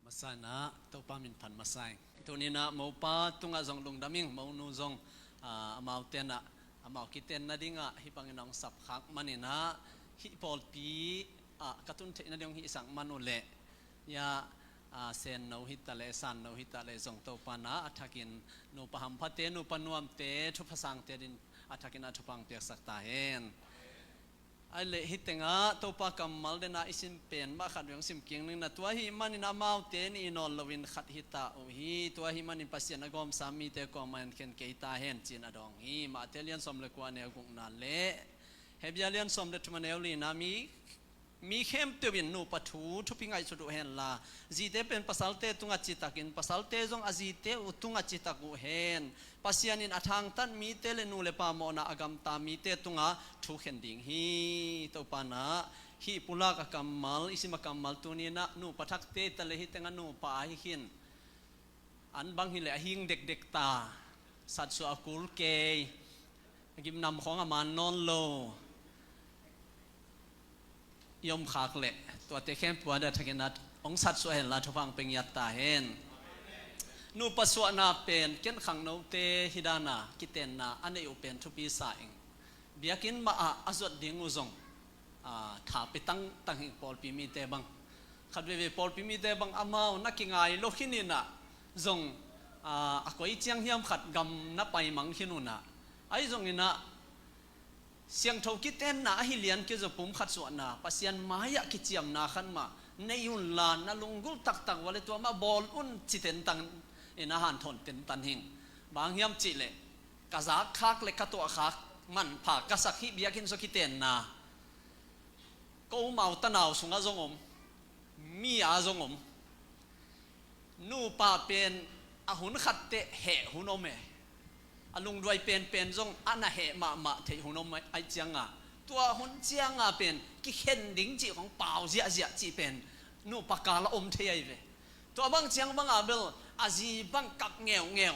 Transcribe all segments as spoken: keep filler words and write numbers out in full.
Masa inah Topa min phat masa ing. Tuni inah mopa tungah zong lungdam ing, monu zong, ah, amaute inah amau kiten nadingah hih bangin a hong sapkhak man inah hih pawlpi ah ka tun theih nading hong hihsak man uh leh, ya, ah, senno hi ta leh, sanno hi ta leh zong Topa inah a thakin nupa hamphate, nupa nuamte, thupha sangte adingin a thakin a thupha hong piaksak ta hen. Ai leh hih tengah Topa kammal den a i sim pen mah khat vei hong sim kik ning inah, tua ahih manin amaute nih nawn loin khat hi ta uh hi. Tua ahih manin Pasian a gawmsa mite kuamah in khen kei ta hen ci-in a dawng hi. Matthai lian sawm le kua, neu gukna leh Hebru lian sawm le thum, neu lina, mi, mi khempeuh in nupa thu thupi ngaihsut uh hen la, zite pen pasalte tungah citakin, pasalte zong a zite uh tungah citak uh hen. Pasian in a thangtat mite le nu le pa mawhna a gamta mite tungah thu khen ding hi. Topa inah hih pulak a kammal, i sim a kammal tuni inah nupa thakte hi ta leh hih tengah nupa ahi khin, an bang hi leh a hing dekdek ta, satsuah a kul kei, a gimnam khawng a man nawn lo i om khak leh, tuate khempeuh a thakin a hong satsuah hen la thupha hong pia ngiat ta hen. Nupa suahna pen ken khangnote hih dan a kitenna a neih uh pen thupi sa ing. Biakinn mah ah a zuat ding uh zong, ah, tha pia tangtang hi, pawlpi mite bang. Khat veivei pawlpi mite bang amau na kingai lo khin inah zong, ah, a koi ciang hiam khat gam na paimang khin uh inah, ahi zong inah siangtho kitenna ahi lian kei zaw, pumkhat suahna, Pasian mai-ah kiciamna khat mah nei un la, na lunggulh taktak uh a leh tua mah bawl un ci tentan inah hanthawn tentan hing. Bang hang hiam cih leh, ka zak khak le ka tuah khak manpha ka sak hih biakinn sung kitenna, ko mau tanau sungah zong om, mi ah zong om. Nupa pen a hun khat teh heh hun om e. A lungduai penpen zong a na heh mahmah theih hun om ahih cianga, tua hun cianga pen kikhen ding cih khong pau ziahziah cih pen nupa kal ah om thei ahi ve. Tua bang ciang banga bel a zi bang kap ngeungeu,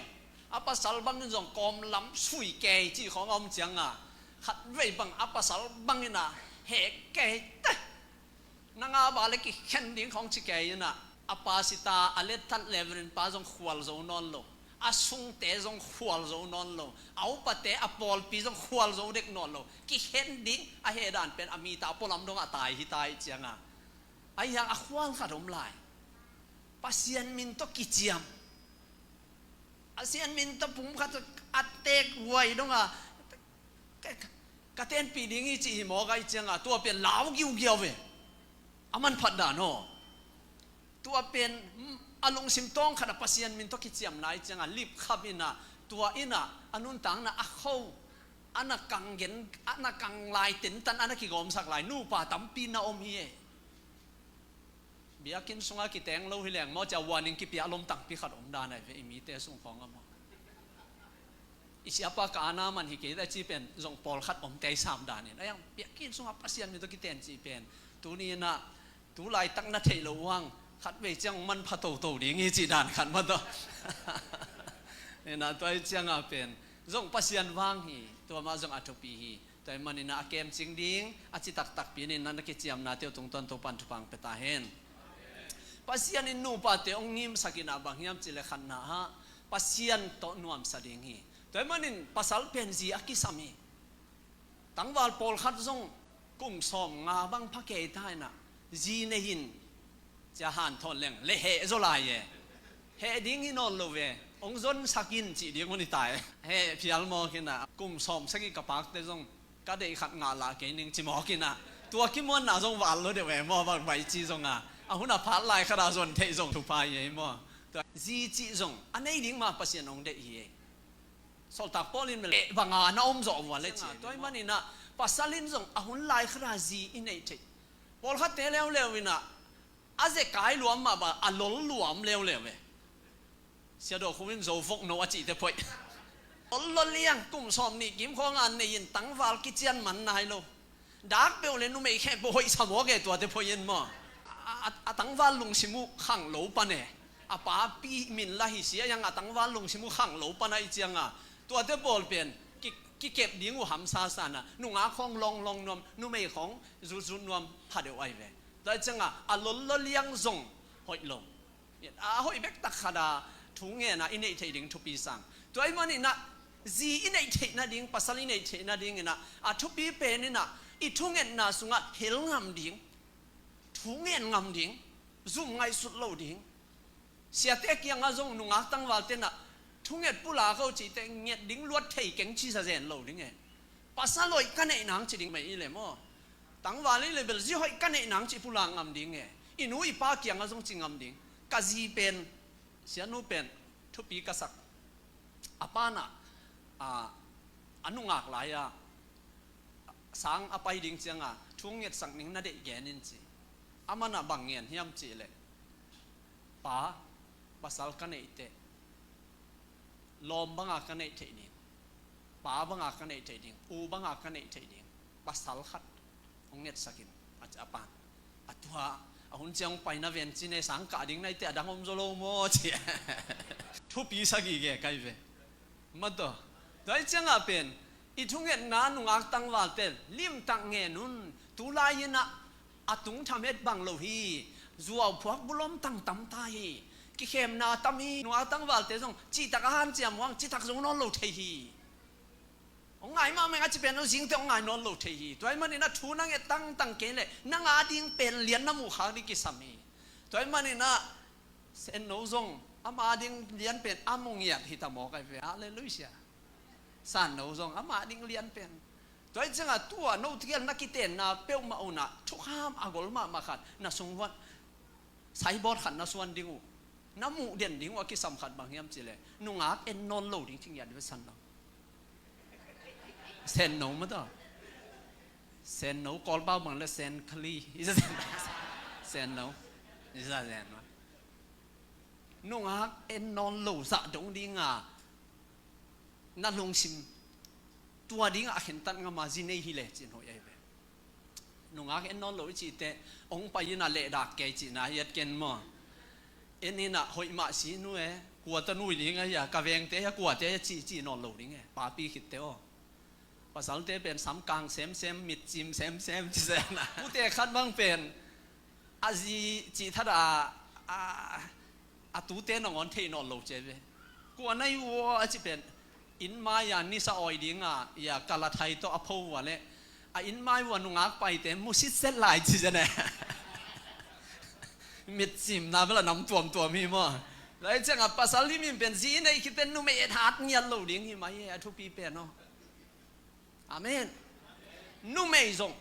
a pasal bangin zong kawmlam sui kei cih khong a om cianga, khatvei bang a pasal bangin a heh kei teh. Na ngah bang le kikhen ding khong ci kei inah, a pastor, a letthat Reverend pa zong khual zo nawn lo, a sungte zong khual zo nawn lo, a upate, a pawlpi zong khual zo dek nawn lo. Kikhen ding a heh dan pen a mita a pualam dongah tai hi ta ahih cianga, ahi hang a khual khat om lai. Pasian min tawh kiciam, Pasian min tawh pumkhat a teek huai dongah ka, ka, ka tenpih ding hi cih hi mawk ahih cianga, tua pen lau giugiau ve. A manphat dan aw. Tua pen, mm, a lungsim tawng khat a Pasian min tawh kiciamna ahih cianga lipkhap inah, tua inah a nuntakna a kho, a na kang gen, a na kang lai tentan, a na kigawmsak lai nupa tampi na om hi e. Biakinn sungah kiteng lo hi leng maw, cia warning kipia lom tangpi khat om dan ahi ve, i mite sung khawng a maw. I siapa ka ana man hi kei ta cih pen zong pawlkhat om tei sam danin, a yang biakinn sungah Pasian min tawh kiten cih pen tuni inah tu laitak na theih loh uh hang, khatvei ciang manpha toto ding hi cih dan khat mah tawh. Inah tua ahih cianga pen zong Pasian vang hi, tua mah zong a thupi hi. Tua ahih manin a kemcing ding a citak takpi in na kiciamnate uh tungtawn Topan thupha hong pia ta hen. Pasian in nupate hong ngimsak inah bang hiam cih leh khatna ah Pasian tawh nuamsa ding hi. Tua ahih manin pasal pen zi a kisam hi. Tangval pawlkhat zong kum sawmnga bang pha kei ta inah zi nei in cia hanthawn leng le heh zaw lai e. Heh ding hi nawn lo ve. Hong zonsak in cih ding hun hi ta e. Heh phial mawk inah, kum sawmsagih ka pakte zong ka deih khat ngah lah kei ning ci mawk inah, tua kimuanna zong val lo deuh e maw, bang bai ci zonga, a hun a phat lai khat a zon theih zong thupha hi e maw. Tua zi cih zong a nei ding mah Pasian hong deih hi e. Sawltak Paul in mel banga na om zawh vua le ci. Tua ahih maninah pasal in zong a hun lai khat a zi i neih theih. Pawlkhatte leuleu inah a zekai luam mah bang a lol luam leuleu e. Sia Daw Khup in zo vok no a cihte phoih. Lol lol liang kum sawm nih kim khawng a nei in tangval kician man nai lo. Dak peuh le numei khempeuh hoih sa mawk e, tuate phoih in maw. A, a, a tangval lungsim uh khang lo pan e. A papi min la hi sia yang a tangval lungsim uh khang lo pan ahih cianga tuate pawl pen ki, kikep ding uh hamsa sa na, nungak khawng lawnglawng nuam, numei khawng zutzut nuam pha deuh ahi ve. Tua cianga a lol lol liang zong hoih lo. A hoih bek tak khat a thu ngen a i neih theih ding thupi sang. Tua ahih manin ah zi i neih theih nading, pasal i neih theih nadingin ah a thupi pen in ah i thungetna sungah hel ngam ding, thu ngen ngam ding, zum ngaihsut lo ding. Siate kiangah zong nungak tangvalte in ah thunget pulak o cih teh nget ding luat thei keng ci sa zen lo ding e. Pasal hoih ka neih nang ci ding mah i hi leh maw? Tangval i hi leh bel zi hoih ka neih nang ci pulak ngam ding e. I nu i pa kiangah zong ci ngam ding. Ka zi pen, sianu pen thupi ka sak. A pa in ah, a, a nungak lai-a sang a pai ding ciangah thu ngetsak ning, na deih gen in ci. Amah in ah bang ngen hiam cih leh, pa, pasal ka neih teh lawm banga ka neih theih ding, pa banga ka neih theih ding, u banga ka neih theih ding, pasal khat hong ngetsak in, a, a pa in. A tua a hun ciang hong pai na ven ci ne, sang kah ding na hi teh a dang om zaw lo maw ci. Thupi sa gige kai ve. Mataw. Tua ahih ciangah pen i thungetna nungak tangvalte limtak ngen un. Tulai-in ah a tungtham het bang lo hi. Zuauphuak bulom tang tam ta hi. Kikhemna tam hi. Nungak tangvalte zong citak a hanciam uh hang citak zo nawn lo thei hi. Hong ngai mahmah ing a ci pen lo zingte hong ngai nawn lo thei hi. Tua ahih manin ah thu na nget tangtang kei leh nang a ding pen lian na muh khak ding kisam hi. Tua ahih manin ah senno zong ama ding lian pen a mu ngiat hi ta maw kai ve. Halleluiah. Sanno zong ama ding lian pen. Tua ahih ciangah tua note gel na kitenna peuhmah un ah thukham a gol mahmah khat na sung uah, saibawt khat na suan ding uh, na muh den ding uh a kisam khat bang hiam cih leh nungak en nawn lo ding ci ngiat ve sanno. Senno mataw. Senno, Kawlpau bang leh sen khali. Senno. Nungak en nawn lo zah dong dinga na lungsim tua dingah a khentat ngam a zi nei hi leh cih hoih ahi ve. Nungak en nawn lo i cih teh hong pai in ah lehdak kei cihna hi et ken maw? En in ah hoih mah si nu e, kua tawh nui ding ahi a, ka vengte ahi a, kuate ahi a ci, ci nawn lo ding e, papi khitte aw. Pasalte pen samkang semsem, mitcim semsem ci zen a. Ute khat bang pen a zi cih that a, a, a tute nangawn thei nawn lo ci ve. Kua na hi uh aw a cih pen inn mai-a nisa awi dinga, ia, kalathai tawh a pho uh a leh a inn mai uh a nungak paite mu sitset lai ci zen e. Mitcimna bel a nam tuamtuam hi maw? Tua ahih ciangah pasal himhim pen zi i neih khit teh numei et hat ngiat lo ding hi mah hi e, a thupi pen aw. Amen. Numei zong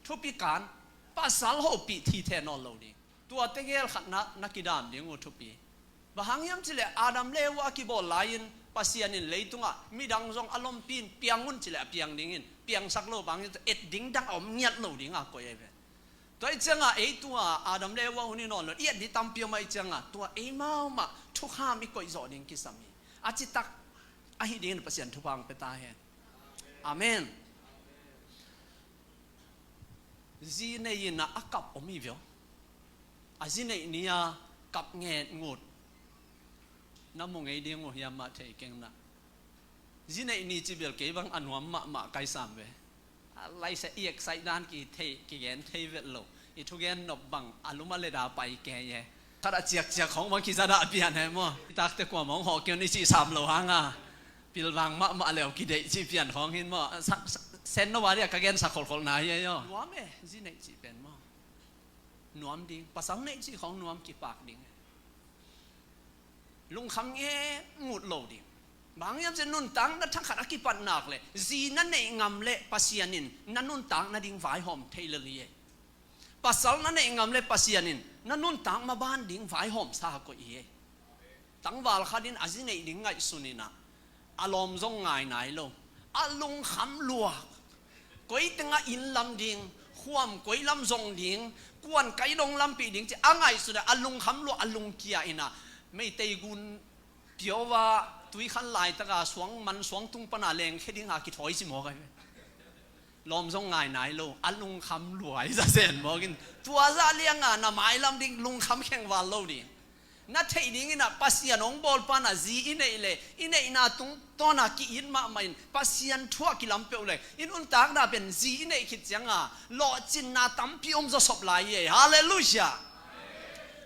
thupi kan, pasal hopih thithe nawn lo ding. Tua tegel khat na, na kidam ding uh thupi. Bang hang hiam cih leh Adam le Eva a kibawl lai-in Pasian in leitungah midang zong a lompi in piang un cih leh a piang dingin, piangsak lo bang hiam cih leh et ding dang a om ngiat lo dingah koih ahi ve. Tua ahih ciangah ei tua Adam le Eva hun i nawn lo, i et ding tampi om ahih ciangah tua eimau mah thukham i koih zawh ding kisam hi. A citak ahi dingin Pasian thupha hong pia ta hen. Amen. Zi nei in ah a kap om hi ve aw. A zi neih ni-a kap nget ngut. Na mu ngei ding uh hiam mah thei keng na. Zi neih ni ci bel kei bang a nuam mahmah kai sam ve. A laise i excite dan kithei, kigen thei vet lo. I thugen nop bang a lum a leda pai kei e. Khat a ciakciak khawng bang kizadah a pian he maw? I takte kuamah hong hawh kei un i cih sam lo hanga pilvang mahmah leu kideih cih pian khawng hin maw? Sa, sa, senno a dia ka gensak kholkholna hi ei aw. Nuam e, zi neih cih pen maw? Nuam ding, pasal neih cih khawng nuam kipak ding. Lungkham nge ngut lo ding. Bang hiam cih leh nuntakna thakhat a kipat nak leh zi na neih ngam leh Pasian in na nuntak nading vaihawm thei lel hi ei. Pasal na neih ngam leh Pasian in na nuntak maban ding vaihawmsa koih hi ei. Tangval khat in a zi neih ding ngaihsun in ah, a lawm zong ngai nai lo, a lungkham lua. Koi tengah inn lam ding, khuam koi lam zong ding, kuan kai dong lampih ding ci a ngaihsun in ah, a lungkham lua, a lungkia in ah, Meitei gun pioa tuikhan laitaka suang man suang tung pana lengkhia dinga kithawi ci mawk ahi ve. Lawm zong ngai nai lo, a lungkham lua hi zazen mawk in. Tua zah lianga na mailam ding lungkham khengval lo ding. Na theih dingin ah Pasian hong bawlpa in ah zi i neih leh i neihna tungtawna ki-it mahmah in Pasian thu ah kilam peuh leh i nuntakna pen zi i neih khit cianga lawhcinna tampi om zawsop lai hi ei. Halleluiah.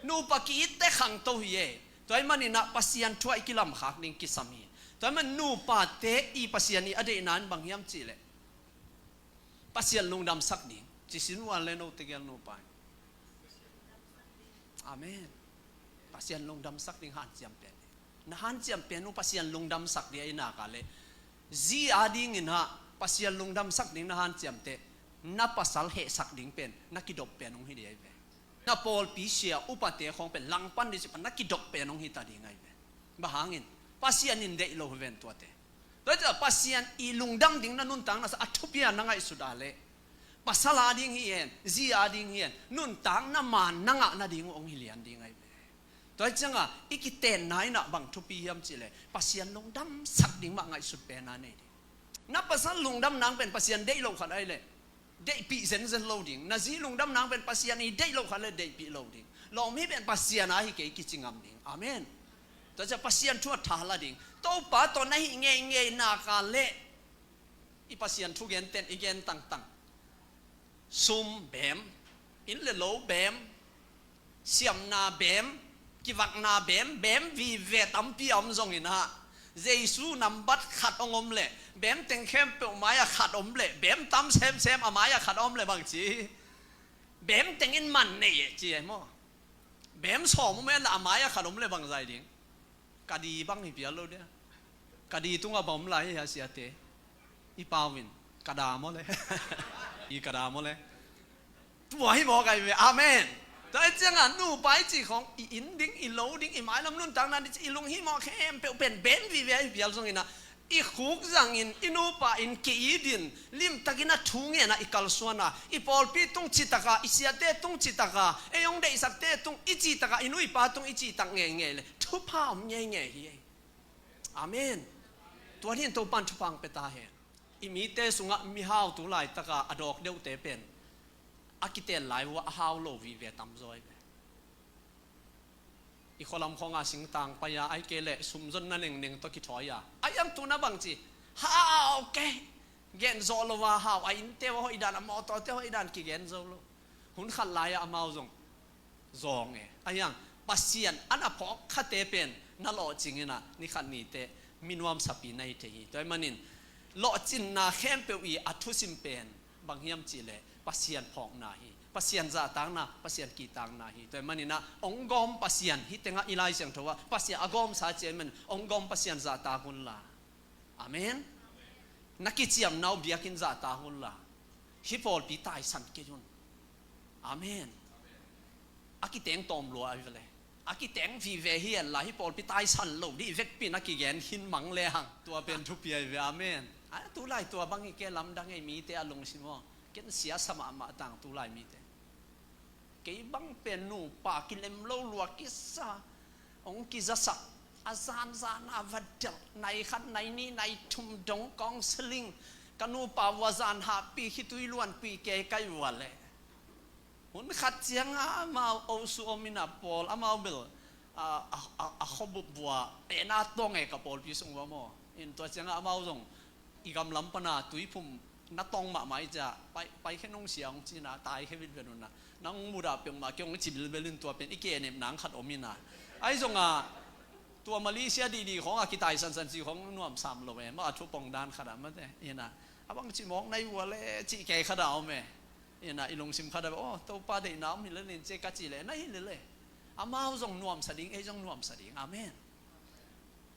Nupa ki-itte khangto hi e. Tua ahih manin ah Pasian thu ah i kilamkhak ding kisam hi. Tua ahih manin nupate i Pasian i a deihna in bang hiam cih leh, Pasian lungdamsak ding. Ci sin uh a le note gel nupa in. Amen. Pasian lungdamsak ding hanciam pen. Na hanciam pen uh Pasian lungdamsak ding ahih nak leh, zi a dingin ah Pasian lungdamsak ding na hanciam teh, na pasal hehsak ding pen na kidop pen hong hi ding ahi ve. Na pawlpi sia upate khawng pen langpan ding cih pan na kidop pen hong hi ta ding ahi ve. Bang hangin? Pasian in deih lo hi ven tuate. Tua ciang Pasian i lungdam ding na nuntakna sung a thupi a na ngaihsut a leh, pasal a ding hi hen, zi a ding hi hen, nuntakna man na ngah nading uh hong hi lian ding ahi ve. Tua ciangin i kitenna in ah bang thupi hiam cih leh Pasian lungdamsak ding mah ngaihsut pen a nei ding. Na pasal lungdam nang pen Pasian deih lo khat ahih leh deihpih zenzen lo ding. Na zi lungdam nang pen Pasian i deih lo khat leh deihpih lo ding. Lawm hi pen Pasian a hi kei kici ngam ding. Amen. Tua ciang Pasian thu a tha la ding. Topa tawh na hih ngeingei nak leh, i Pasian thu genten i gen tangtang. Sum bem, inn le lo bem, siamna bem, kivakna bem, bem vive tampi a om zongin ah, Jesu nambat khat hong om leh, bem teng khempeuh mai-ah khat om leh, bem tam semsem a mai-ah khat om leh bang ci? Bem teng in man nei e ci e maw? Bem sawm om e, a mai-ah khat om leh bang zai ding? Ka di bang hi pial lo dia. Ka di tungah bang om lai hi a siate. I pau in ka da maw le? I ka da maw le? Tua hi mawk ahi ve. Amen. Tua hi ciangin nupa i cih khawng, i inn ding, i lo ding, i mailam nuntakna ding, i lunghimawh khempeuh pen bem vive ahi pial zongin ah, i khuk zangin, i nupa in ki-it in, limtakin a thu ngen a i kalsuan a, i pawlpi tung citak a, i siate tung citak a, ei hong deihsakte tung i citak a, i nu i pa tung i citak ngeingei leh thupha om ngeingei hi. Amen. Tua dingin Topa'n thupha hong pia ta hen. I mite sungah mihau tu laitak a a dawk deuhte pen a kitel lai uh ah a hau lo vive tamzaw ahi ve. I khualam khawng a singtang pai a, ahih kei leh sumzonna nengneng tawh kithawi a, a iang tu na bang ci? Hau kei. Gen zawh lo a hau, a innte uh a hoih dan, a mawtawte hoih dan kigen zo lo. Hun khat lai-ah amau zong zawng e. A iang, Pasian a na phawk khate pen na lawhcing in ah, ni khat ni teh mi nuamsapi na hi thei hi. Tua ahih manin lawhcinna khempeuh i a thusim pen bang hiam cih leh Pasian phawkna hi. Pasian zahtakna, Pasian kihtakna hi. Tua ahih manin ah hong gawm Pasian, hih tengah i Lai Siangtho ah Pasian a gawmsa ci ahih manin hong gawm Pasian zahtak unla. Amen. Na kiciamna uh biakinn zahtak unla, hih pawlpi taisan kei un. Amen. A kiteng tawm lua ahi ve le, a kiteng vive hi henla, hih pawlpi taisan lo ding vekpi in a kigen khin mang lehang tua pen thupi ahi ve. Amen. A tulai tua bang hi kei, lamdang ei, mite a lungsim aw. Ken siasa mahmah tang tulai mite. Kei bang pen nupa kilem lo lua kisa, hong kizasak, a zanzan a va delh, nai khat, nai nih, nai thum dong counseling. Ka nupa uh a zan hahpih, khitui luanpih kei ka hi uh a leh. Hun khat ciangin amau osu om in a pawl, amau bel a, a, a, a khuabup bua, eh, na tong e ka pawlpi sung uh a maw. In tua ciangin amau zong i gamlam pana tuiphum na tong mahmah i cia, pai, pai khe nung sia hong ci-in a, tai khe vitvet un a, nang mudah peuhmah kei hong ci bilbel in tua pen i kenep nang khat om in a. Ahi zongin tua Malaysia dihdih khawng a kitaisansan ci khawng nuamsam lo e, mah a thupong dan khat a mate in a, a bang ci mawk na hi uh a le cih kei khat a om e. In a, i lungsim khat a, aw, Topa deihna om hi lel in ci ka ci leh na hi lel e. Amau zong nuamsa ding, ei zong nuamsa ding. Amen.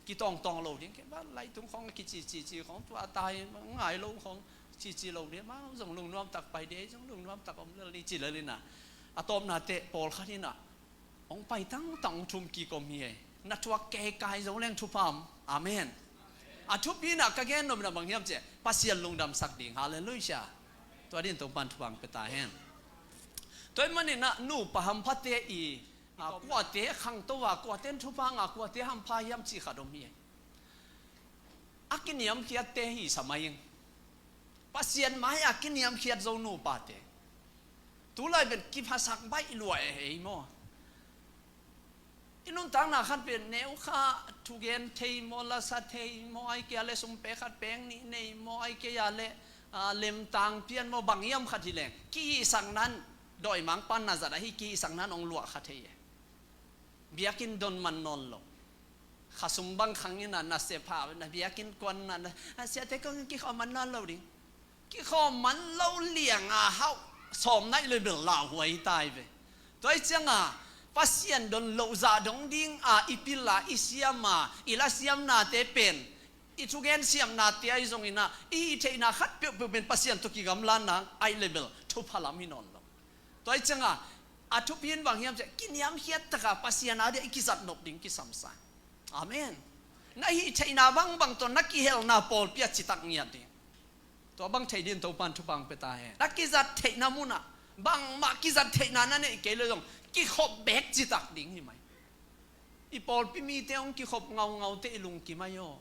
Kitawngtawng lo ding, kei ban laitung khawng kicici ci khawng, tua a tai ngai lo khawng cici lo ding, amau zong lungnuam tak pai ding, ei zong lungnuam tak om lel ni ci lel in a. A tawpna teh pawlkhat in a, hong pai tangtang hong thum kik om hi e. Na thuak kei kai zo leng thupha om. Amen. A thupi in a ka gen nop in a bang hiam cih leh Pasian lungdamsak ding. Halleluiah. Tua dingin Topa'n thupha hong pia ta hen. Tua ahih manin a nupa hamphate i a, kuate khangto a, kuate in thupha ngah, kuate hampha hiam cih khat om hi. A kiniamkhiatte hi sa mai ing. Pasian mai-ah kiniamkhiat zo nupate. Tulai pen kiphasak baih lua e hei maw. I nuntakna khat pen neu kha thugen thei maw, lasa thei maw, ahih kei a le sum pek khat pek nih nei maw, ahih kei a le, a, lemtang pian maw, bang hiam khat hi leng. Kihisakna in dawimangpa'n na zat ahi, kihisakna in hong luah kha thei e. Biakinn don man nawn lo. Khasum bang khang in a, na sepha, na biakinn kuan na, na, a siate kong kikhawm man nawn lo ding. Kikhawm man lo liang a hauh sawm naih le bel lauhuai tai ve. Tua hi ciang a, Pasian don loh zah dong ding a i pil a, i siam a, i la siamnate pen i thugen siamnate ahi zongin a, i hih theihna khat peuhpeuh pen Pasian tawh kigamlatna ahi le bel thupha lam hi nawn lo. Tua hi ciang a, a thupi in bang hiam cih leh, kiniamkhiat tak a Pasian a dia i kizat nop ding kisam sa. Amen. Na hih theihna bangbang tawh na kihelna pawlpi ah citak ngiat ding. Tua bang thei dingin Topa'n thupha hong pia ta hen. Na kizat theihna mun ah, bangmah kizat theihna na neih kei leh zong, kikhop beek citak ding hi mai. I pawlpi mite hong kikhop ngaungau teh i lungkim ahi aw.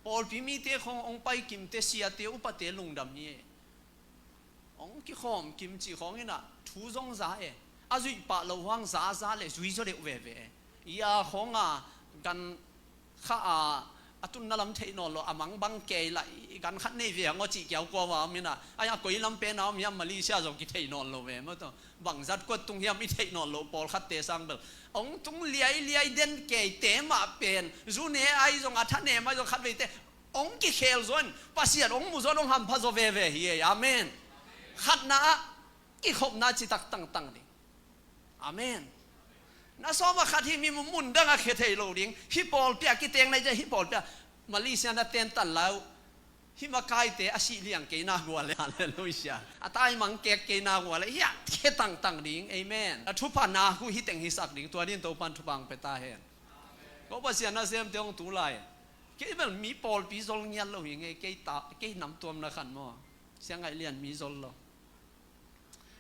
Pawlpi mite khawng hong paikim teh siate upate lungdam hi e. Hong kikhawm kim cih khawng in a, thu zong za e. A zuih pah loh hang za za le zui zaw deuh veve e. Ia khawng a gan kha a, a tunna lam theih nawn lo, a mang bang kei lah i gan khat nei ve hang aw cih kiau kua va om in a. Ai a koi lam pen a om hiam, Malaysia zong kitheih nawn lo ve maw tawh. Bang zat kua tung hiam i theih nawn lo pawlkhatte sang bel. Hong tung liailiai den keite mah pen, zu ne ahi zong, a tha ne mah zong khat veite hong kikhel zaw in, Pasian hong mu zaw in hong hampha zaw veve hi e. Amen. Khatna ah kikhopna citak tangtang ding. Amen. Na sawm a khat hi mi mun dang a khia thei lo ding. Hih pawlpi ah kiteng nai ciang hih pawlpi ah Malaysia na tentan lai uh. Hih makaite a sih liang kei na gual e. Halleluiah. A taimang kek kei na gual e. Hih ah khia tangtang ding. Amen. A thupha na hu hi teng hisak ding. Tua dingin Topa'n thupha hong pia ta hen. Ko Pasian nasemte hong tu lai. Kei bel mi pawlpi zol ngial lo hi ngei, kei ta, kei namtuamna khan maw. Siang ngaih lian mi zol lo.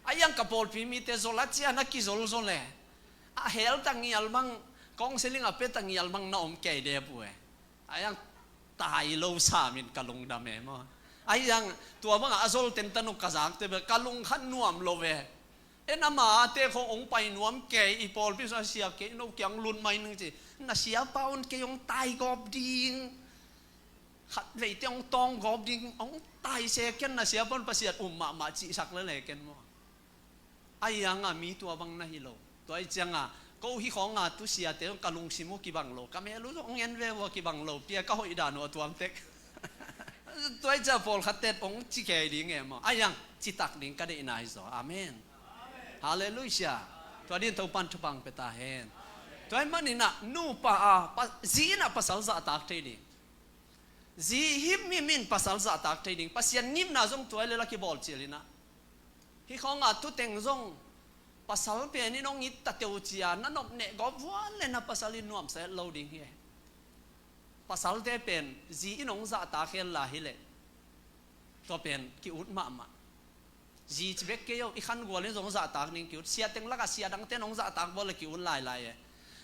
A iang ka pawlpi mite zol a cian a kizol zol e. A hel ta ngial bang, kawng siling a pe ta ngial bang na om kei dep uh e. A iang tai lo samin ka lungdam e maw. A iang tua bang a zol tentan uh ka zakte bel ka lung khat nuam lo ve. En amate khong ong pai nuam kei, i pawlpi sa sia kei, no kiang lun mai ning ci. Na siapa un kei ong tai gawp ding. Khat veite ong tawng gawp ding, ong tai se ken na siapa un Pasian um mahmah cihsak lele ken maw. A iang a mi tua bang na hi lo. Tua i ciang a, ko hi khong a tu siate ong ka lungsim uh kibang lo. Ka mel uh ong en ve uh a kibang lo. Pia ka hoih dan uh a tuam tek. Tua i ciang pawlkhat tet ong ci kei ding e maw. A iang citak ding ka deihna hi zaw. Amen. Halleluiah. Tua dingin Topa'n thupha ong pia ta hen. Tua ahih manin a nupa a, pa, zi in a pasal zahtak thei ding. Zi himhim in pasal zahtak thei ding. Pasian ngimna zong tua i le la kibawl cil in a. Hih khong a tu teng zong pasal pen in ong it ta teuh cia na nop neh gawp vual le na pasal in nuamsa et lo ding hi e. Pasalte pen zi in ong zahtak hel la hi leh tua pen ki-ut mahmah. Zi ci bek kei o, i khan gual in zong zahtak ning ki-ut. Sia teng lak a sia dangte in ong zahtak bawl le ki-ut lailai e.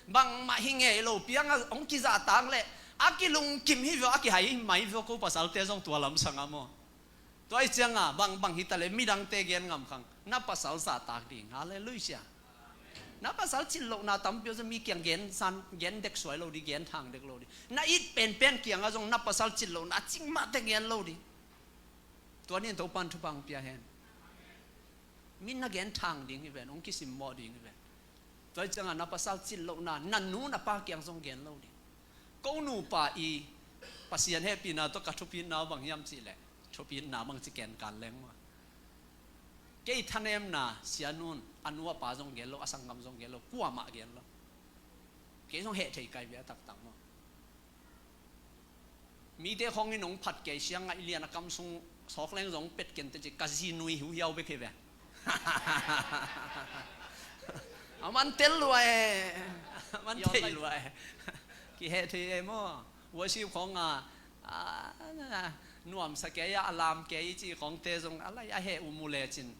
Bangmah hi ngei lo piang a ong kizahtak leh a kilungkim hi vio, a kihai hi mai vio, ko pasalte zong tua lam sang a maw. Tua i ciang a bangbang hi ta leh midangte gen ngam khang. Na pasal zahtak ding. Halleluiah. Na pasal cil lohna tampi aw zong mi kiang gen san, gen dek suai lo ding, gen thang dek lo ding. Na it penpen kiang a zong na pasal cil lohna cing mah te gen lo ding. Tua nin Topa'n thupha ong pia hen. Mi na gen thang ding hi ven, ong kisimmawh ding hi ven. Tua i ciang a na pasal cil lohna, na nu na pa kiang zong gen lo ding. Ko nupa i Pasian hehpihna tawh ka thupitna bang hiam cih leh, thupitna bang ci ken kan leng maw. Kei thanemna, sianun, a nu a pa zong gen lo, a sanggam zong gen lo, kuamah gen lo. Kei zong heh thei kai ve a taktak maw. Mite khong in ong phat kei siang ngaih lian a kam sung sawk leng zong pet ken te ci ka zi nui hiuhiau bek hi ve. A man tel lua e. A man thei lua e. Kiheh thei e maw. Worship khong a, a, nuamsa kei a, a lam kei ci khongte zong a lai a heh uh mu lecin.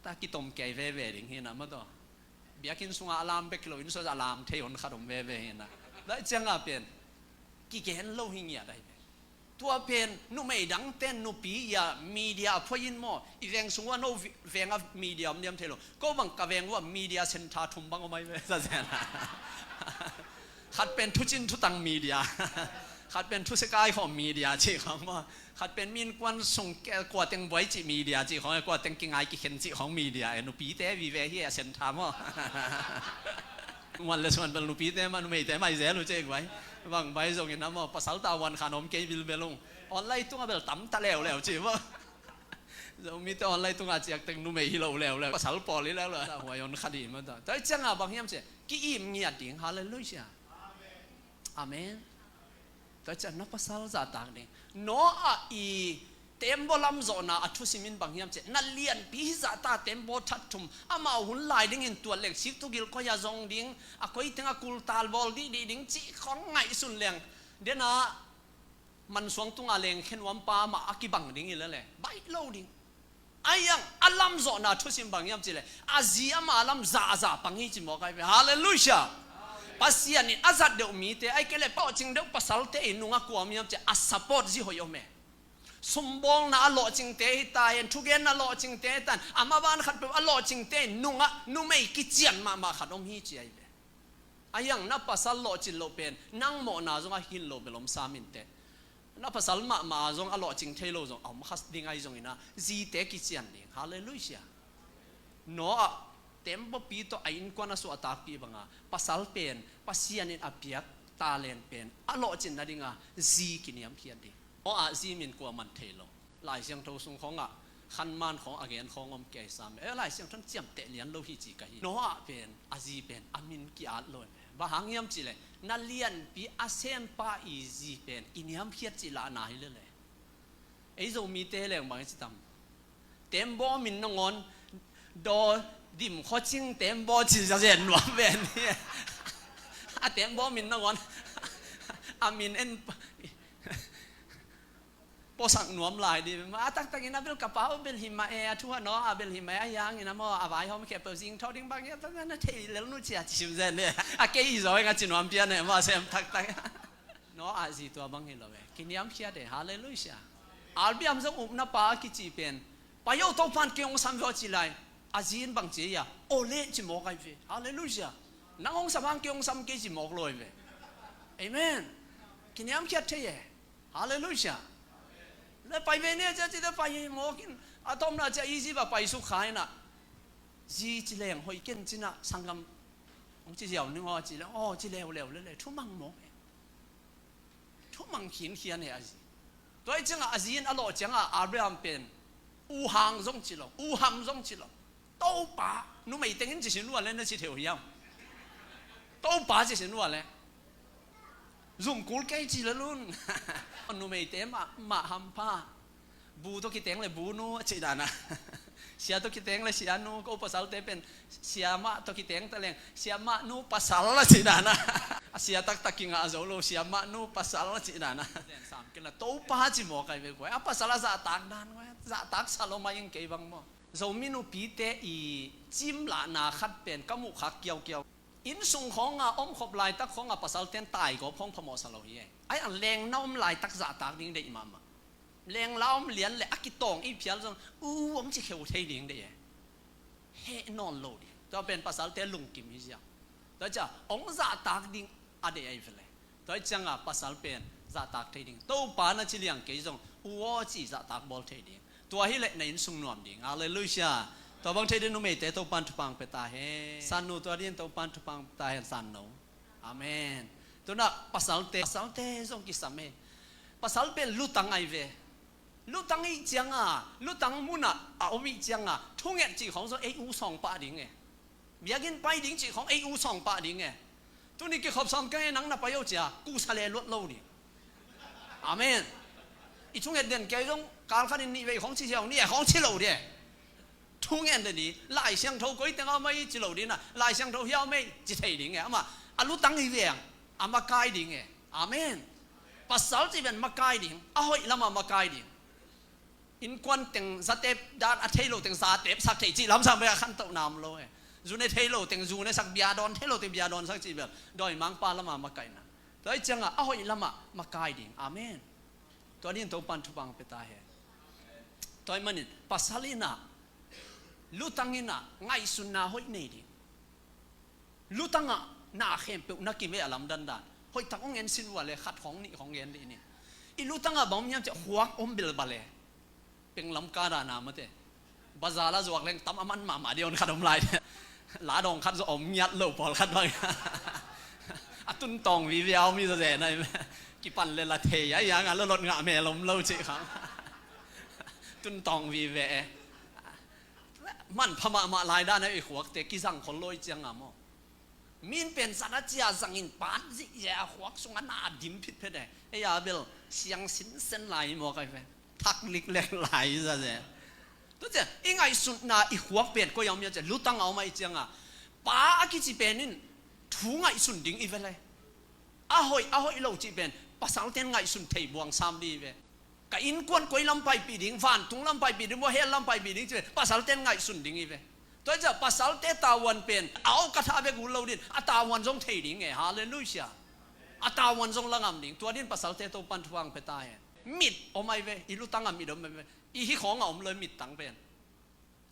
Ta kitom kei veve ding hi na maw taw. Biakinn sungah a lam bek lo, inn sungah a lam thei hon khat om veve hi na. Lai ciang a pen kigen lo hi ngiat ahi ve. Tua pen numei dangten nupi ia media a phuai in maw, i veng sung ua no vi-, veng a media om diam thei lo. Ko bang ka veng ua media center thum bang om ahi ve sa zen. Khat pen thucin thutang media. Khat pen thuse kai khawm media cih khawng maw. Khat pen min kuan sung ke, kua teng buai cih media cih khawng, kua teng kingai kikhen cih khawng media. E nupite vive hi a center maw. Wan le suan bel nupite mah, numeite mah i zel uh cih vai. Bang vai zongin a maw, pasal ta wan khan om kei bilbel ung. Online tungah bel tam ta leuleu cih maw. Zomite online tungah ciak teng numei hi lo leuleu, pasal pawl hi leuleu. Huai on kha dih mah ta. Tua ciangah bang hiam cih, ki-im ngiat ding. Halleluiah. Amen. Tua ciang na pasal zahtak ding. Noah i tembaw lam zawhna a thusim in bang hiam cih, na lianpi hi zahta tembaw that thum, amau hun lai dingin tuat leng sik tugil koi a zong ding, a koi teng a kultal bawl dihdih ding cih khong ngaihsun leng, dena mansuang tunga leng khenuam pa mah a kibang ding hi lele, baih lo ding. Ahi hang a lam zawhna thusim bang hiam cih leh, a zi amah a lam zahzah pang hi ci mawk ahi ve. Halleluiah. Pasian in a zat deuh mite, ahih kei leh pawhcing deuh pasalte i nungah kua om hiam cih leh, a support zi hoih om e. Sumbawlna a lawhcingte hi ta hen, thugenna lawhcingte hi ta hen, a maban khatpeuh a lawhcingte i nungah numei kician mahmah khat om hi ci ahi ve. Ahi hang na pasal lawhcin loh pen nang mawhna zong a hin lo bel om sam inteh. Na pasal mahmah zong a lawhcing thei lo zong a om kha ding ahi zongin a, zite kician ding. Halleluiah. Noah tembawpi tawh a innkuan a suahtakpih banga pasal pen Pasian in a piak talent pen a lawhcin nadinga zi kiniamkhiat ding. Noah zi min kuaman thei lo. Lai Siangtho sung khawngah khanman khawng a gen khawng om kei sam. Eh, Lai Siangtho in ciamteh lian lo hi ci ka hi. Noah pen a zi pen a min ki-at lo. Bang hang hiam cih leh, na lianpi a sempa i zi pen i niamkhiat cih lahna hi lele. Ei Zomite leng bang i ci tam. Tembaw min nangawn daw dim khuacing tembaw ci zazen nuam ven hi. A tembaw min nangawn a min en pawsak nuam lai dih. A taktakin a bel ka pa uh bel hi mah e, a thu a naw a bel hi mah e, a hiangin a maw a vaihawm khempeuh zing thaw ding bang hiam, na thei lel nu cia ci sim zen dih. A kei hi zaw eng a ci nuam pian e, maw a sem taktak. Noah zi tua bang hi lo e, kiniamkhiat e. Halleluiah. Abraham zong upna pa a kici pen, pai o, Topan kei hong sam ve aw ci lai. A zi in bang ci a, aw leh ci mawk ahi ve. Halleluiah. Nang hong sam hang kei hong sam kei ci mawk lo ahi ve. Amen. Kiniamkhiat thei e. Halleluiah. Le pai ve nia cia ci te pai hi mawk in, a tomna cia Egypt a pai suk kha in a, zi ci leng hoih ken cin a, sanggam hong ci ziau ning aw ci leng, aw ci leuleu lele, thumang mawk e. Thumang khinkhian he a zi. Tua hi ciangah a zi in a lawh ciangah Abraham pen, u hang zong ci lo, u ham zong ci lo. Topa, numei tengin ci sin ua le na ci theu hiam? Topa ci sin ua le. Zum kul kei ci le lun. Numeite mah, mah hampha. Bu tawh kiteng le bu nu a cih dan a. Sia tawh kiteng le sia nu, ko pasalte pen siamah tawh kiteng ta leng, siamah nu pasal a cih dan a. A sia taktak kingah zo lo, siamah nu pasal a cih dan a. Sam kila Topa ci mawk ahi ve guai. A pasal a zahtak dan guai. Zahtak sa lo mah ing kei bang maw. Zomi nupite i cimlahna khat pen ka muh khak kiaukiau. Inn sung khawnga omkhop laitak khawnga pasalten taigawp khawng phamawh sa lo hi e. Ai ang lengna om laitak zahtak ding deih mahmah. Lengla om lian le a kitawng i phial zong u hong ci kheu thei ding deih e. Heh nawn lo ding. Tua pen pasalte lungkim hi ziau. Tua cia hong zahtak ding a deih ahi vele. Tua hi cianga pasal pen zahtak thei ding. Topa na ci liang kei zong u aw ci zahtak bawl thei ding. Tua hi leh na inn sung nuam ding. Halleluiah. Tua bang thei ding numeite Topan thupang pe ta hen. Sannu tua ding Topan thupang pe ta hen sannu. Amen. Tuna pasalte, pasalte zong kisam e. Pasal pen lutang ahi ve. Lutang i cianga, lutang muna a om i cianga, thunget cih khawng zong ei u sawng pah ding e. Biakinn pai ding cih khawng ei u sawng pah ding e. Tuni kikhop sawm keng e, nang na pai o cia kusa le luat lo ding. Amen. I thunget den kei zong kal khatin nih vei khawng ci hiau ni e, khawng ci lo ding e. Thunget den ding, Lai Siangtho koi teng a om a i ci lo ding a, Lai Siangtho hiau mei ci thei ding e. Amah a lutang hi veng a makai ding e. Amen. Pasal ci ven makai ding, a hoih lama makai ding. Innkuan teng zatep dan a thei lo teng zatep sak thei cih lamsang bek a khantohna om lo e. Zu ne thei lo teng zu ne sak, bia dawn thei lo teng bia dawn sak cih bel dawimangpa lama makaihna. Tua hi cianga a hoih lama makai ding. Amen. Tua dingin Topan thupang pe ta hen. Tua hi manin pasal inah, lutang inah ngaihsunna hoih nei ding. Lutangah na khempeuh na kimeh a lamdandan. Hoihtak hong en sin ua le khat khawng nih khawng gen dih ni. I lutangah bang om hiam ciah khuak om bilbal e. Penglam ka dana mate. Bazar la zuak leng tam a man mahmah dih on khat om lai. La dawng khat zaw om ngiat lo pawlkhat bang. A tun tawng vive a om hi zaw zen ai. Kipan le la thei a, iang a lolot ngah mel om lo cih khang. Tun tawng vive e. Manpha mahmah lai dan a i khuakte kizang khol lo i cianga maw. Min pen zat a cia zangin pan zihzia a khuak sungah na dim phitphet e. Ei a bel siang sinsen lai hi mawk ai ve. Thak liklek lai hi zaze. Tua cia i ngaihsutna i khuak pen koi a om ia cia lutang a om a i cianga. Pa a kici pen in thu ngaihsun ding i ve le. A hoih a hoih lo cih pen pasalten ngaihsun thei buang sam ding hi ve. Ka innkuan koi lam paipih ding, vantung lam paipih ding, hell lam paipih ding cih pen pasalten ngaihsun ding hi ve. Tua hi ciah pasalte tavuan pen a awkatha bek ut lo din a tavuan zong thei ding e. Halleluiah. A tavuan zong la ngam ding. Tua din pasalte Topan thupha pia ta hen. Mit om ai ve, i lutang a mit om ai ve. I hi khawng a om lo i mittang pen.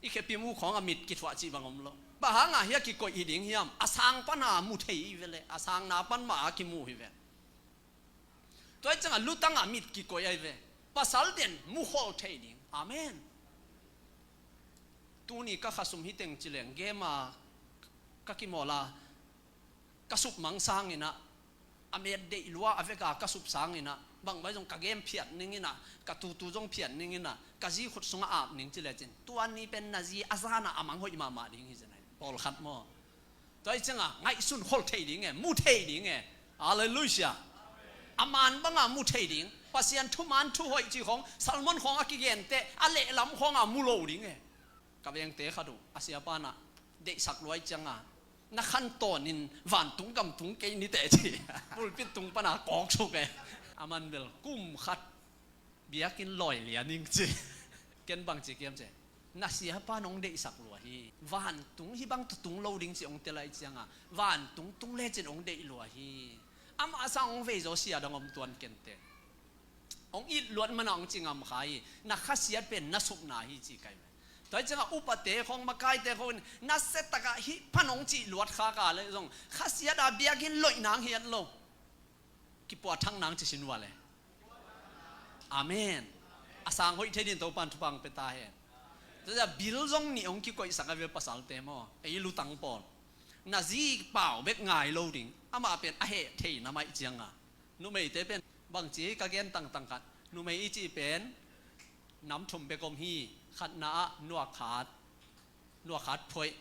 I khepi mu khawng a mit kithuah cih bang om lo. Bang hanga hia kikoih hi ding hiam? A sang pana mu thei hi ve le, a sangna pan mah a kimu hi ve. Tua hi ciangah lutang a mit kikoih ai ve. Pasal den mu khol thei ding. Amen. Tuni ka khasum hi teng ci leng game a ka kimawl a ka sup mang sanginah, a met deih lua a veka ka sup sanginah, bangbai zong ka game phiat ninginah, ka tutu zong phiat ninginah, ka zi khut sungah ap ning ci lecin, tua ni pen na zi a zanah a mang hoih mahmah ding hi zen ai. Pawlkhat maw? Tua hi ciangah ngaihsun khol thei ding e, mu thei ding e. Halleluiah. A man bangah mu thei ding. Pasian thuman thuhoih ci khawng, sermon khawng a kigenteh a lehlam khawngah mu lo ding e. Ka vengte khat uh a siapa nah deihsak luai cianga, na khan tawnin vantung gam tung kei niteh ci. Pulpit tung pana kawk suk e. A man bel kum khat biakinn lawi lian ing ci. Ken bang ci kiam ci, na siapa nong deihsak lua hi. Vantung hi bang tung lo ding ci hong tel ai cianga, vantung tung lecin hong deih lua hi. Amah sang hong veizaw sia dang om tuan kenteh. Hong it luat mana hong ci ngam kha hi. Na khasiat pen na supna hi ci kai ve. Tua hi ciangah upate khawng, makaite khawng in na setakah hih pan hong cih luat kha ka le zong khasiat a biakinn loih nang hiat lo. Kipuah thang nang ci sin ua le. Amen. A sang hoih thei din Topan thupha pia ta hen. Tua bil zong nih hong kikoihsak a ve pasalte maw, ei lutang pawl. Na zi pau bek ngai lo ding. Amah pen a heh thei na maih cianga. Numeite pen bangci ka gen tangtang khat. Numei i cih pen nam thum bek om hi. Khatna ah nuak hat, nuak hat phuaih.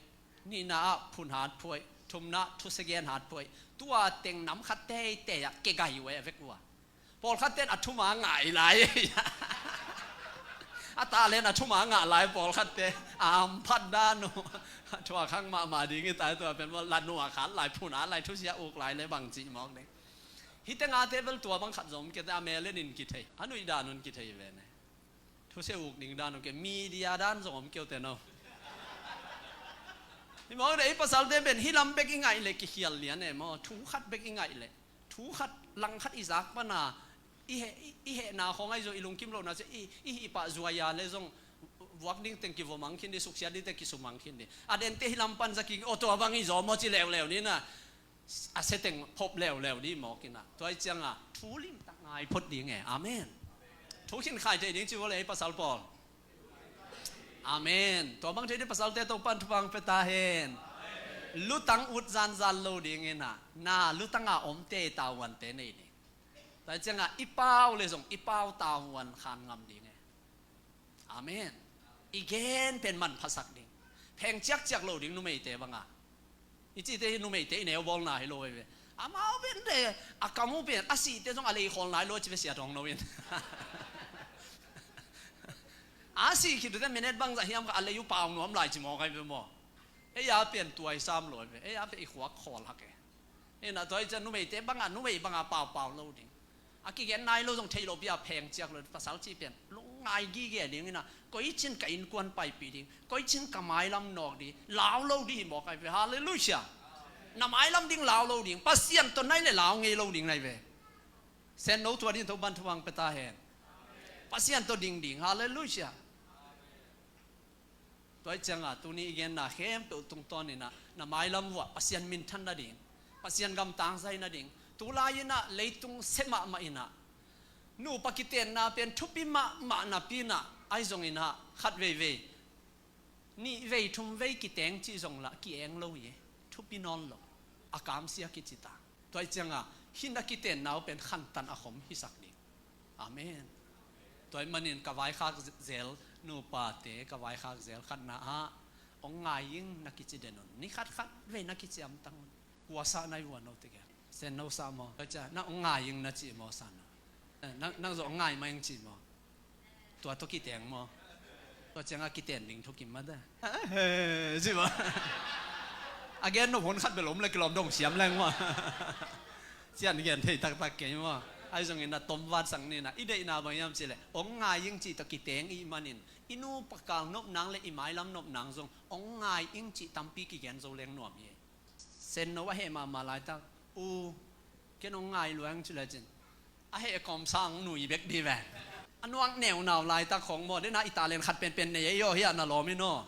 Nihna ah phun hat phuaih. Thumna ah thuse gen hat phuaih. Tua teng nam khat teitei ah kegai uh e a vek uh a. Pawlkhatten a thuma ngai lai. A talen a thuma ngah lai pawlkhatte. A amphat dan uh. A thuak hang mahmah ding hi tai tua pen maw, la nuak hat lai, phun hat lai, thusia uk lai le bangci mawk ding. Hite ngate bel tua bang khat zong kete a mel in in kithei. A nuih dan un kithei ve ne. Thuse uk ding dan un ke, media dan zong om keu te no. Hi mawk dei, ei pasalte pen hi lam bek i ngaih leh kikhial lian e maw, thu khat bek i ngaih leh. Thu khat lang khat i zak pana i heh, i, i hehna khawng ahi zong i lungkim lohna ciah i, i hih pah zuai a le zong vuak ding teng kivuamang khin dih, suksiat ding teng kisumang khin dih. A dente hi lam pan za ki, aw tua bang hi zaw maw ci leuleu ni na. A se teng phop leuleu dih mawk inah. Tua hi ciangah thu limtak ngai phot ding e. Amen. Thu khin khai thei ding ci vo le ei pasal pawl. Amen. Tua bang thei dih pasalte Topan thupha pia ta hen. Lutang ut zanzan lo ding inah, na lutanga omte tavuante nei ding. Tua hi ciangah i pau le zong i pau tavuan khan ngam ding e. Amen. I gen pen manphasak ding. Pheng ciakciak lo ding numeite banga. I cihte hi numeite i neubawlna hi lo veve. Amau pen de, a kam uh pen a sihte zong a lei khawl nai lo ci ve sia thawng lo in. A sih khit uh te minute bangzah hiam kha a lei uh pau nuam lai ci mawk ai ve maw. Ei a pen tuai sam lo ve. Ei a pen i khuak khawl hak e. Inah tua hi ciah numeite banga, numei banga paupau lo ding. A kigen nai lo zong thei lo bia pheng ciak lo, pasal cih pen lungngai gige ding inah, koi cin ka innkuan paipih ding, koi cin ka mailam nawk ding, lau lo ding hi mawk ai ve. Halleluiah. Na mailam ding lau lo ding, Pasian tawh nai le lau ngei lo ding nai ve. Sen no tua ding Topan thupha pia ta hen. Pasian tawh ding ding. Halleluiah. Tua hi ciangah tuni i genna khempeuh tungtawn inah na mailam vuah Pasian minthan nading, Pasian gamtang zai nading, tulai inah leitung se mahmah inah nupa kitenna pen thupi mahmah napi inah ahi zong inah khat veivei Nih vei thum vei kiteng cih zong lah ki-eng lo hi. Thupi nawn lo. A kamsia kici ta. Tua hi cianga hih na kitenna uh pen khantan a khom hisak ding. Amen. Tua hi manin ka vaikhak zel nupate, ka vaikhak zel khatna ah, "Ong ngai ing," na kici den un. Ni khatkhat vei na kiciamtang un. Kuasa na i vuan lo tege. Sen no sa maw? Tua cia, "Na ong ngai ing," na ci maw sa na? Eh, nang, nang zong ong ngai mah ing ci maw? Tua tawh kiteng maw? Tua cianga kiten ding thukim mah de. Ci maw? A gen nop hon khat bel om le kilawm dong siam leng maw? Cian gen thei taktak kei maw? Ahi zongin na tomvat sang ni na, i deihna bang hiam cih leh, "Ong ngai ing," cih tawh kiteng i hih manin, i nupa kal nopnang le i mailam nopnang zong "Ong ngai ing," cih tampi kigen zo leng nuam hi. Sen no a heh mahmah laitak, "U, ken ong ngai lua ing," ci lecin, a heh kawmsang nui bek di ven. A nuak neunau laitak khong maw, dena i talent khat penpen nei ei aw, hi a na lawm in aw.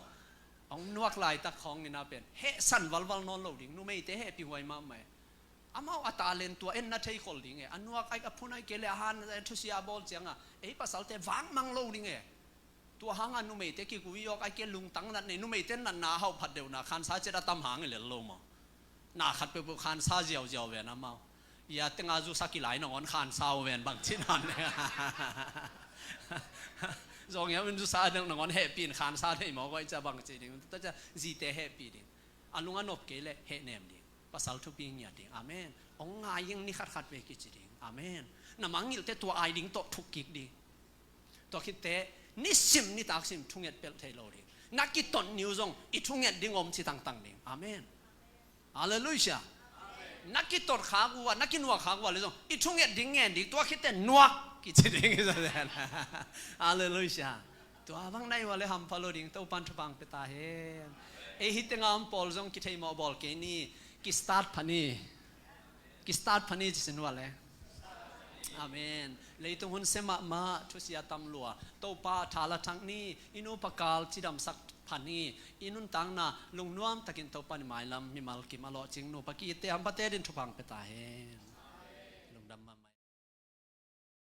Ong nuak laitak khong ina pen hehsan valval nawn lo ding. Numeite hehpih huai mahmah e. Amau a talent tua en na theikhol ding e. A nuak ai, a phun ai kei le a han, a thusia a bawl cianga ei pasalte vangmang lo ding e. Tua hanga numeite kigui awk ai kei, lungtang nat nei, numeite natna a hauh phat deuhna khansa ciat a tam hang i lel lo maw? Na khat peuhpeuh khansa ziauziau ven amau. Ia tenga zusa kilai nangawn khansa uh ven bang ci nan le. Zong ia un zusa deuh nangawn hehpih in khansa thei maw, koi cia bang ci ding. Tua cia zite hehpih ding. A lung a nop kei le hehnem ding. Pasal thupi ngiat ding. Amen. Ong ngai ing, ni khatkhat vei kici ding. Amen. Na mangngilhte tua ai ding tawh thuk kik ding. Tua khitte nisim nitak sim thunget pelh thei lo ding. Na kitot ni uh zong i thunget ding om ci tangtang ding. Amen. Halleluiah. Na kitot khak uh a, na kinuak khak uh a le zong i thunget ding ngen ding. Tua khitte nuak kici ding. Halleluiah. Tua bang na hih uh a le hampha lo ding. Topan thupha pia ta hen. Ei hih tenga om pawl zong kitheimawh bawl kei ni. Kistart pha ni. Kistart pha ni ci sin uh a le. Amen. Leitung hun sia mahmah, thusia tam lua. Topa tha la thak ni, i nupa kal cidamsak pha ni, i nuntakna lungnuam takin Topa ni mailam mimal kim a lawhcing nupa ki-itte hampha te din thupha pia ta hen.